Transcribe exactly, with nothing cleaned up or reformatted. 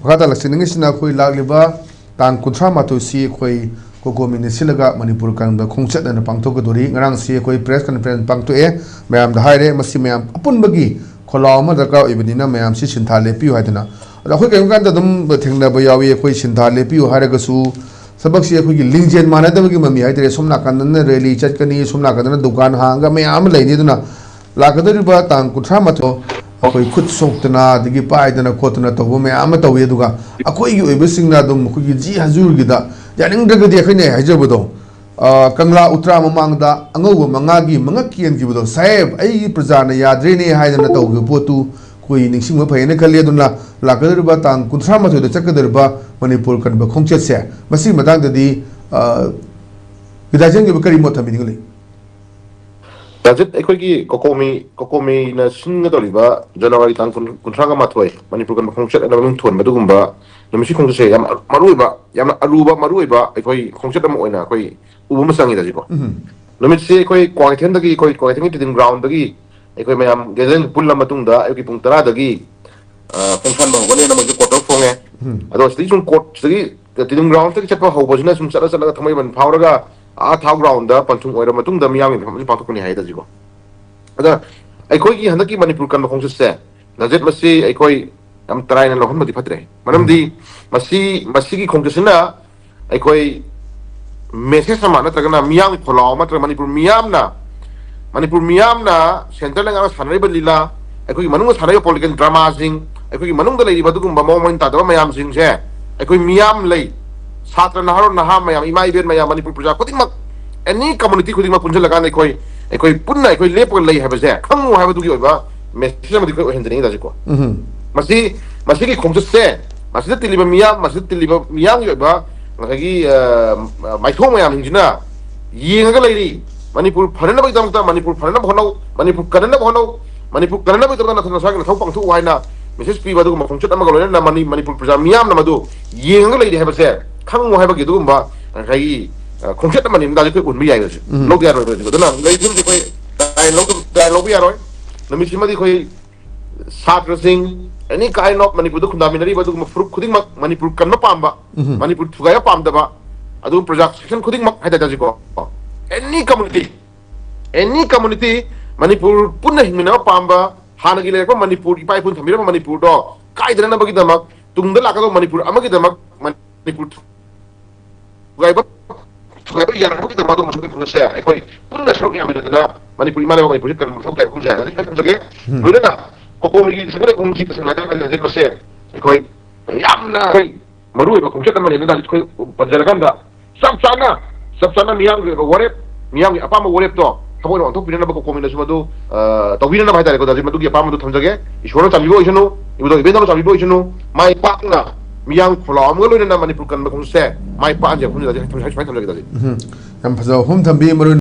ꯃꯈꯥ ꯇꯥꯜꯂꯛꯆꯅꯤꯡꯉꯤꯁꯤꯅ ꯑꯩꯈꯣꯏ ꯂꯥꯛꯂꯤꯕ ꯇꯥꯡ ꯀꯨꯟꯊ꯭ꯔꯥ ꯃꯥꯊꯣꯏꯁꯤ ꯑꯩꯈꯣꯏ ꯀꯣꯀꯣꯃꯤꯅ ꯁꯤꯜꯂꯒ ꯃꯅꯤꯄꯨꯔ ꯀꯪꯕ ꯈꯣꯡꯆꯠ ꯑꯅ ꯄꯥꯡꯊꯣꯛꯀꯗꯣꯔꯤ꯫ ꯉꯔꯥꯡꯁꯤ ꯑꯩꯈꯣꯏ ꯄ꯭ꯔꯦꯁ ꯀꯟꯐꯔꯦꯟꯁ ꯄꯥꯡꯊꯣꯛꯑꯦ꯫ ꯃꯌꯥꯝꯗ ꯍꯥꯏꯔꯦ, ꯃꯁꯤ ꯃꯌꯥꯝ ꯑꯄꯨꯟꯕꯒꯤ ꯈꯣꯜꯂꯥꯎ ꯑꯃ ꯗꯔꯀꯥꯔ ꯑꯣꯏꯕꯅꯤꯅ ꯃꯌꯥꯝꯁꯤ ꯁꯤꯟꯊꯥ ꯂꯦꯞꯄꯤꯌꯨ ꯍꯥꯏꯗꯅ꯫ ꯑꯗꯣ ꯑꯩꯈꯣꯏ ꯀꯔꯤꯒꯨꯝꯕ ꯀꯥꯟꯗ ꯑꯗꯨꯝ ꯊꯦꯡꯅꯕ ꯌꯥꯎꯏ꯫ ꯑꯩꯈꯣꯏ ꯁꯤꯟꯊꯥ ꯂꯦꯞꯄꯤꯌꯨ ꯍꯥꯏꯔꯒꯁꯨ ꯊꯕꯛꯁꯤ ꯑꯩꯈꯣꯏꯒꯤ ꯂꯤꯡꯖꯦꯜ ꯃꯥꯟꯅꯗꯕꯒꯤ ꯃꯃꯤ ꯍꯥꯏꯇꯥꯔꯦ꯫ ꯁꯣꯝ ꯅꯥꯀꯟꯗꯅ ꯔꯦꯂꯤ ꯆꯠꯀꯅꯤ, ꯁꯣꯝ ꯅꯥꯀꯟꯗꯅ ꯗꯨꯀꯥꯟ ꯍꯥꯡꯉꯒ ꯃꯌꯥꯝ ꯑꯃ ꯂꯩꯅꯤ꯫ ꯑꯗꯨꯅ ꯂꯥꯛꯀꯗꯧꯔꯤꯕ ꯇꯥꯡ ꯀꯨꯟꯊ꯭ꯔꯥ ꯃꯥꯊꯣꯏ ꯑꯩꯈꯣꯏ ꯈꯨꯠ ꯁꯣꯛꯇꯅ ꯑꯗꯒꯤ ꯄꯥꯏꯗꯅ ꯈꯣꯠꯇꯅ ꯇꯧꯕ ꯃꯌꯥꯝ ꯑꯃ ꯇꯧꯏ꯫ ꯑꯗꯨꯒ ꯑꯩꯈꯣꯏꯒꯤ ꯑꯣꯏꯕꯁꯤꯡꯅ ꯑꯗꯨꯝ ꯑꯩꯈꯣꯏꯒꯤ ꯖꯤ ꯍꯖꯨꯔꯒꯤꯗ ꯌꯥꯅꯤꯡꯗ꯭ꯔꯒꯗꯤ ꯑꯩꯈꯣꯏꯅ ꯍꯥꯏꯖꯕꯗꯣ, ꯑ, ꯀꯪꯂꯥ ꯎꯇ꯭ꯔꯥ ꯃꯃꯥꯡꯗ ꯑꯉꯧꯕ ꯃꯉꯥꯒꯤ ꯃꯉꯛ ꯀꯦꯟꯈꯤꯕꯗꯣ, "ꯁꯥꯍꯦꯕ, ꯑꯩꯒꯤ ꯄ꯭ꯔꯖꯥꯅ ꯌꯥꯗ꯭ꯔꯦꯅꯦ" ꯍꯥꯏꯗꯅ ꯇꯧꯈꯤꯕ ꯄꯣꯠꯇꯨ ꯑꯩꯈꯣꯏ ꯅꯤꯡꯁꯤꯡꯕ ꯐꯩꯌꯦꯅ ꯈꯜꯂꯤ꯫ ꯑꯗꯨꯅ ꯂꯥꯛꯀꯗꯧꯔꯤꯕ ꯇꯥꯡ ꯀꯨꯟꯊ꯭ꯔꯥ ꯃꯥꯊꯣꯏꯗ ꯆꯠꯀꯗꯧꯔꯤꯕ ꯃꯅꯤꯄꯨꯔ ꯀꯟꯕ ꯈꯣꯡꯆꯠꯁꯦ, ꯃꯁꯤꯒꯤ ꯃꯇꯥꯡꯗꯗꯤ, ꯑ, ꯒꯤꯗꯥꯏꯖꯟꯒꯤ ꯑꯣꯏꯕ ꯀꯔꯤ ꯃꯣꯠ ꯊꯝꯕꯤꯅꯤꯡꯂꯤ? ꯗꯥꯖꯤꯠ, ꯑꯩꯈꯣꯏꯒꯤ ꯀꯣꯀꯣꯃꯤ, ꯀꯣꯀꯣꯃꯤꯅ ꯁꯤꯟꯒꯗꯧꯔꯤꯕ ꯖꯅꯋꯥꯔꯤ ꯇꯥꯡ ꯀꯨꯟ, ꯀꯨꯟꯊ꯭ꯔꯥꯒ ꯃꯥꯊꯣꯏ ꯃꯅꯤꯄꯨꯔ ꯀꯟꯕ ꯈꯣꯡꯆꯠ ꯑꯅ ꯃꯃꯤꯡ ꯊꯣꯟꯕ ꯑꯗꯨꯒꯨꯝꯕ ꯅꯨꯃꯤꯠꯁꯤ ꯈꯣꯡꯆꯠꯁꯦ ꯌꯥꯝ ꯃꯔꯨꯑꯣꯏꯕ, ꯌꯥꯝꯅ ꯑꯔꯨꯕ, ꯃꯔꯨꯑꯣꯏꯕ ꯑꯩꯈꯣꯏ ꯈꯣꯡꯆꯠ ꯑꯃ ꯑꯣꯏꯅ ꯑꯩꯈꯣꯏ ꯎꯕ ꯑꯃ ꯆꯪꯉꯤꯗ ꯁꯤꯀꯣ꯫ ꯎꯝ꯫ ꯅꯨꯃꯤꯠꯁꯤ ꯑꯩꯈꯣꯏ ꯀ꯭ꯋꯥꯀꯩꯊꯦꯜꯗꯒꯤ, ꯑꯩꯈꯣꯏ ꯀ꯭ꯋꯥꯀꯩꯊꯦꯜꯒꯤ ꯇꯤꯗꯤꯝ ꯒ꯭ꯔꯥꯎꯟꯗꯒꯤ ꯑꯩꯈꯣꯏ ꯃꯌꯥꯝ ꯒꯦꯗꯔꯤꯡ ꯄꯨꯜꯂ ꯃꯇꯨꯡꯗ ꯑꯌꯨꯛꯀꯤ ꯄꯨꯡ ꯇꯔꯥꯗꯒꯤ, ꯑ, ꯈꯣꯡꯁꯥꯟꯕ ꯍꯧꯒꯅꯤ ꯍꯥꯏꯅ ꯃꯣꯏꯁꯨ ꯀꯣꯔꯇꯔ ꯐꯣꯡꯉꯦ꯫ ꯎꯝ꯫ ꯑꯗꯣ ꯁꯤꯗꯒꯤ ꯁꯨꯝ ꯀꯣꯔꯠ, ꯁꯤꯗꯒꯤ ꯇꯤꯗꯤꯝ ꯒ꯭ꯔꯥꯎꯟꯁꯤꯗꯒꯤ ꯆꯠꯄ ꯍꯧꯕꯁꯤꯅ ꯁꯨꯝ ꯆꯠꯂ ꯆꯠꯂꯒ ꯊꯥꯡꯃꯩꯕꯟ ꯐꯥꯎꯔꯒ ꯑꯥ ꯊꯥꯎ ꯒ꯭ꯔꯥꯎꯟꯗ ꯄꯟꯊꯨꯡ ꯑꯣꯏꯔ ꯃꯇꯨꯡꯗ ꯃꯤꯌꯥꯝꯒꯤ ꯃꯐꯝ ꯑꯁꯤ ꯄꯥꯡꯊꯣꯛꯀꯅꯤ ꯍꯥꯏꯗ ꯁꯤꯀꯣ꯫ ꯑꯗ ꯑꯩꯈꯣꯏꯒꯤ ꯍꯟꯗꯛꯀꯤ ꯃꯅꯤꯄꯨꯔ ꯀꯟꯕ ꯈꯣꯡꯆꯠꯁꯦ ꯗꯥꯖꯤꯠ ꯃꯁꯤ ꯑꯩꯈꯣꯏ ꯌꯥꯝ ꯇꯔꯥꯏꯅ ꯂꯧꯍꯟꯕꯗꯤ ꯐꯠꯇ꯭ꯔꯦ꯫ ꯃꯔꯝꯗꯤ ꯃꯁꯤ, ꯃꯁꯤꯒꯤ ꯈꯣꯡꯆꯠꯁꯤꯅ ꯑꯩꯈꯣꯏ ꯃꯦꯁꯦꯖ ꯑꯃ ꯅꯠꯇ꯭ꯔꯒꯅ ꯃꯤꯌꯥꯝꯒꯤ ꯈꯣꯜꯂꯥꯎ ꯑꯃ ꯅꯠꯇ꯭ꯔꯒ ꯃꯅꯤꯄꯨꯔ ꯃꯤꯌꯥꯝꯅ, ꯃꯅꯤꯄꯨꯔ ꯃꯤꯌꯥꯝꯅ ꯁꯦꯟꯇꯔ ꯂꯩꯉꯥꯛꯅ ꯁꯥꯟꯅꯔꯤꯕ ꯂꯤꯂꯥ, ꯑꯩꯈꯣꯏꯒꯤ ꯃꯅꯨꯡꯗ ꯁꯥꯟꯅꯔꯤꯕ ꯄꯣꯂꯤꯇꯤꯀꯦꯜ ꯗ꯭ꯔꯃꯥꯁꯤꯡ, ꯑꯩꯈꯣꯏꯒꯤ ꯃꯅꯨꯡꯗ ꯂꯩꯔꯤꯕ ꯑꯗꯨꯒꯨꯝꯕ ꯃꯑꯣꯡ ꯃꯔꯤꯟ ꯇꯥꯗꯕ ꯃꯌꯥꯝꯁꯤꯡꯁꯦ ꯑꯩꯈꯣꯏ ꯃꯤꯌꯥꯝ ꯂꯩ, ꯁꯥꯇ꯭ꯔ, ꯅꯍꯥꯔꯣꯜ, ꯅꯍꯥ ꯃꯌꯥꯝ, ꯏꯃꯥ ꯏꯕꯦꯟ ꯃꯌꯥꯝ, ꯃꯅꯤꯄꯨꯔ ꯄ꯭ꯔꯖꯥ ꯈꯨꯗꯤꯡꯃꯛ, ꯑꯦꯅꯤ ꯀꯝꯃꯨꯅꯤꯇꯤ ꯈꯨꯗꯤꯡꯃꯛ ꯄꯨꯟꯁꯤꯜꯂꯀꯥꯟꯗ ꯑꯩꯈꯣꯏ, ꯑꯩꯈꯣꯏ ꯄꯨꯟꯅ ꯑꯩꯈꯣꯏ ꯂꯦꯞꯄꯒ ꯂꯩ ꯍꯥꯏꯕꯁꯦ ꯈꯪꯉꯨ ꯍꯥꯏꯕꯗꯨꯒꯤ ꯑꯣꯏꯕ ꯃꯦꯁꯦꯖ ꯑꯃꯗꯤ ꯑꯩꯈꯣꯏ ꯑꯣꯏꯍꯟꯖꯅꯤꯡꯉꯤ ꯗꯥꯖꯤꯠꯀꯣ꯫ ꯎꯝ꯫ ꯃꯁꯤ, ꯃꯁꯤꯒꯤ ꯈꯣꯡꯆꯠꯁꯦ, ꯃꯁꯤꯗ ꯇꯤꯜꯂꯤꯕ ꯃꯤꯌꯥꯝ, ꯃꯁꯤꯗ ꯇꯤꯜꯂꯤꯕ ꯃꯤꯌꯥꯝꯒꯤ ꯑꯣꯏꯕ ꯉꯁꯥꯏꯒꯤ, ꯑ, ꯃꯥꯏꯊꯣꯡ ꯃꯌꯥꯝꯁꯤꯡꯁꯤꯅ ꯌꯦꯡꯉꯒ ꯂꯩꯔꯤ꯫ ꯃꯅꯤꯄꯨꯔ ꯐꯅꯅꯕꯒꯤꯗꯃꯛꯇ ꯃꯅꯤꯄꯨꯔ ꯐꯅꯅꯕ ꯍꯣꯠꯅꯧ, ꯃꯅꯤꯄꯨꯔ ꯀꯟꯅꯅꯕ ꯍꯣꯠꯅꯧ, ꯃꯅꯤꯄꯨꯔ ꯀꯟꯅꯅꯕꯒꯤꯗꯃꯛꯇ ꯅꯁꯥ ꯅꯁꯥꯒꯤ ꯅꯊꯧ ꯄꯥꯡꯊꯣꯛꯎ ꯍꯥꯏꯅ ꯃꯦꯁꯦꯖ ꯄꯤꯕ ꯑꯗꯨꯒꯨꯝꯕ ꯈꯣꯡꯆꯠ ꯑꯃꯒ ꯂꯣꯏꯅꯅ ꯃꯅꯤ-, ꯃꯅꯤꯄꯨꯔ ꯄ꯭ꯔꯖꯥ ꯃꯤꯌꯥꯝꯅ ꯃꯗꯨ ꯌꯦꯡꯉꯒ ꯂꯩꯔꯤ ꯍꯥꯏꯕꯁꯦ ꯈꯪꯉꯨ ꯍꯥꯏꯕꯒꯤ ꯑꯗꯨꯒꯨꯝꯕ ꯉꯁꯥꯏꯒꯤ, ꯑ, ꯈꯣꯡꯆꯠ ꯑꯃꯅꯤ꯫ ꯗꯥꯖꯤꯠ ꯑꯩꯈꯣꯏ ꯎꯍꯟꯕ ꯌꯥꯏ ꯍꯧꯖꯤꯛ꯫ ꯎꯝ꯫ ꯂꯧꯕ ꯌꯥꯔꯣꯏ ꯑꯗꯨꯅ ꯂꯩꯐꯝꯁꯦ ꯑꯩꯈꯣꯏ ꯇꯥꯏ ꯂꯧꯗ-, ꯇꯥꯏ ꯂꯧꯕ ꯌꯥꯔꯣꯏ꯫ ꯅꯨꯃꯤꯠꯁꯤꯃꯗꯤ ꯑꯩꯈꯣꯏ ꯁꯥꯇ꯭ꯔꯁꯤꯡ, ꯑꯦꯅꯤ ꯀꯥꯏꯟ ꯑꯣꯐ ꯃꯅꯤꯄꯨꯔꯗ ꯈꯨꯟꯗꯥꯃꯤꯟꯅꯔꯤꯕ ꯑꯗꯨꯒꯨꯝꯕ ꯐꯨꯔꯨꯞ ꯈꯨꯗꯤꯡꯃꯛ, ꯃꯅꯤꯄꯨꯔ ꯀꯟꯕ ꯄꯥꯝꯕ, ꯎꯝ꯫ ꯃꯅꯤꯄꯨꯔ ꯊꯨꯒꯥꯏꯕ ꯄꯥꯝꯗꯕ, ꯑꯗꯨꯒ ꯄ꯭ꯔꯖꯥ ꯁꯦꯛꯁꯟ ꯈꯨꯗꯤꯡꯃꯛ ꯍꯥꯏꯇꯥꯔꯦ ꯇꯥꯖꯤꯀꯣ, ꯑꯦꯅꯤ ꯀꯝꯃꯨꯅꯤꯇꯤ, ꯑꯦꯅꯤ ꯀꯝꯃꯨꯅꯤꯇꯤ, ꯃꯅꯤꯄꯨꯔ ꯄꯨꯟꯅ ꯍꯤꯡꯃꯤꯟꯅꯕ ꯄꯥꯝꯕ, ꯍꯥꯟꯅꯒꯤ ꯂꯩꯔꯛꯄ ꯃꯅꯤꯄꯨꯔ, ꯏꯄꯥ ꯏꯄꯨꯅ ꯊꯝꯕꯤꯔꯝꯕ ꯃꯅꯤꯄꯨꯔꯗꯣ ꯀꯥꯏꯗꯅꯅꯕꯒꯤꯗꯃꯛ, ꯇꯨꯡꯗ ꯂꯥꯛꯀꯗꯧꯕ ꯃꯅꯤꯄꯨꯔ ꯑꯃꯒꯤꯗꯃꯛ ꯃꯅꯤꯄꯨꯔ ꯊꯨꯒꯥꯏꯕ, ꯊꯨꯒꯥꯏꯕ ꯌꯥꯅꯕꯒꯤꯗꯃꯛ ꯑꯗꯨꯝ ꯃꯁꯛ ꯈꯪꯕꯁꯦ ꯑꯩꯈꯣꯏ ꯄꯨꯟꯅ ꯁꯔꯨꯛ ꯌꯥꯃꯤꯟꯅꯗꯅ ꯃꯅꯤꯄꯨꯔ ꯏꯃꯥ ꯂꯩꯕꯥꯛ ꯃꯅꯤꯄꯨꯔꯁꯤ ꯀꯟꯕ ꯃꯊꯧ ꯇꯥꯏ ꯈꯨꯝꯖꯥꯏ ꯍꯥꯏꯅ ꯊꯝꯖꯒꯦ꯫ ꯎꯝ꯫ ꯂꯣꯏꯅꯅ ꯀꯣꯀꯣꯃꯤꯒꯤ ꯁꯦꯝꯒꯠꯂꯛꯄ ꯈꯣꯡꯖꯪꯁꯤ ꯇꯁꯦꯡꯅ ꯍꯥꯏꯔꯀꯥꯟꯗ ꯍꯧꯖꯤꯛ ꯃꯁꯦ ꯑꯩꯈꯣꯏ ꯌꯥꯝꯅ ꯑꯩꯈꯣꯏ ꯃꯔꯨꯑꯣꯏꯕ ꯈꯣꯡꯆꯠ ꯑꯃꯅꯤ꯫ ꯑꯗꯨꯅ ꯑꯩꯈꯣꯏ ꯄꯟꯖꯔꯀꯥꯟꯗ ꯆꯞ ꯆꯥꯅ, ꯆꯞ ꯆꯥꯅ ꯃꯤꯌꯥꯝꯒꯤ ꯑꯣꯏꯕ ꯋꯥꯔꯦꯞ, ꯃꯤꯌꯥꯝꯒꯤ ꯑꯄꯥꯝꯕ ꯋꯥꯔꯦꯞꯇꯣ ꯊꯕꯛ ꯑꯣꯏꯅ ꯑꯣꯟꯊꯣꯛꯄꯤꯅꯅꯕ ꯀꯣꯀꯣꯃꯤꯅꯁꯨ ꯃꯗꯨ, ꯑ, ꯇꯧꯕꯤꯅꯅꯕ ꯍꯥꯏꯇꯥꯔꯦꯀꯣ꯫ ꯍꯧꯖꯤꯛ ꯃꯗꯨꯒꯤ ꯑꯄꯥꯝꯕꯗꯨ ꯊꯝꯖꯒꯦ꯫ ꯏꯁꯣꯔꯅ ꯆꯥꯟꯕꯤꯕ ꯑꯣꯏꯁꯅꯨ, ꯏꯕꯨꯙꯧ ꯏꯕꯦꯟꯗꯧꯅ ꯆꯥꯟꯕꯤꯕ ꯑꯣꯏꯁꯅꯨ꯫ ꯃꯥꯏ ꯄꯥꯛꯅ ꯃꯤꯌꯥꯝ ꯈꯣꯜꯂꯥꯎ ꯑꯃꯒ ꯂꯣꯏꯅꯅ ꯃꯅꯤꯄꯨꯔ ꯀꯟꯕ ꯈꯣꯡꯆꯠꯁꯦ ꯃꯥꯏ ꯄꯥꯛꯍꯟꯖꯦ꯫ ꯃꯐꯝꯁꯤꯗ ꯁꯨꯃꯥꯏꯅ ꯊꯝꯖꯒꯦ ꯇꯥꯖꯤ꯫ ꯎꯝ꯫ ꯌꯥꯝ ꯐꯖꯕ ꯋꯥꯐꯝ ꯊꯝꯕꯤ꯫ ꯃꯔꯨ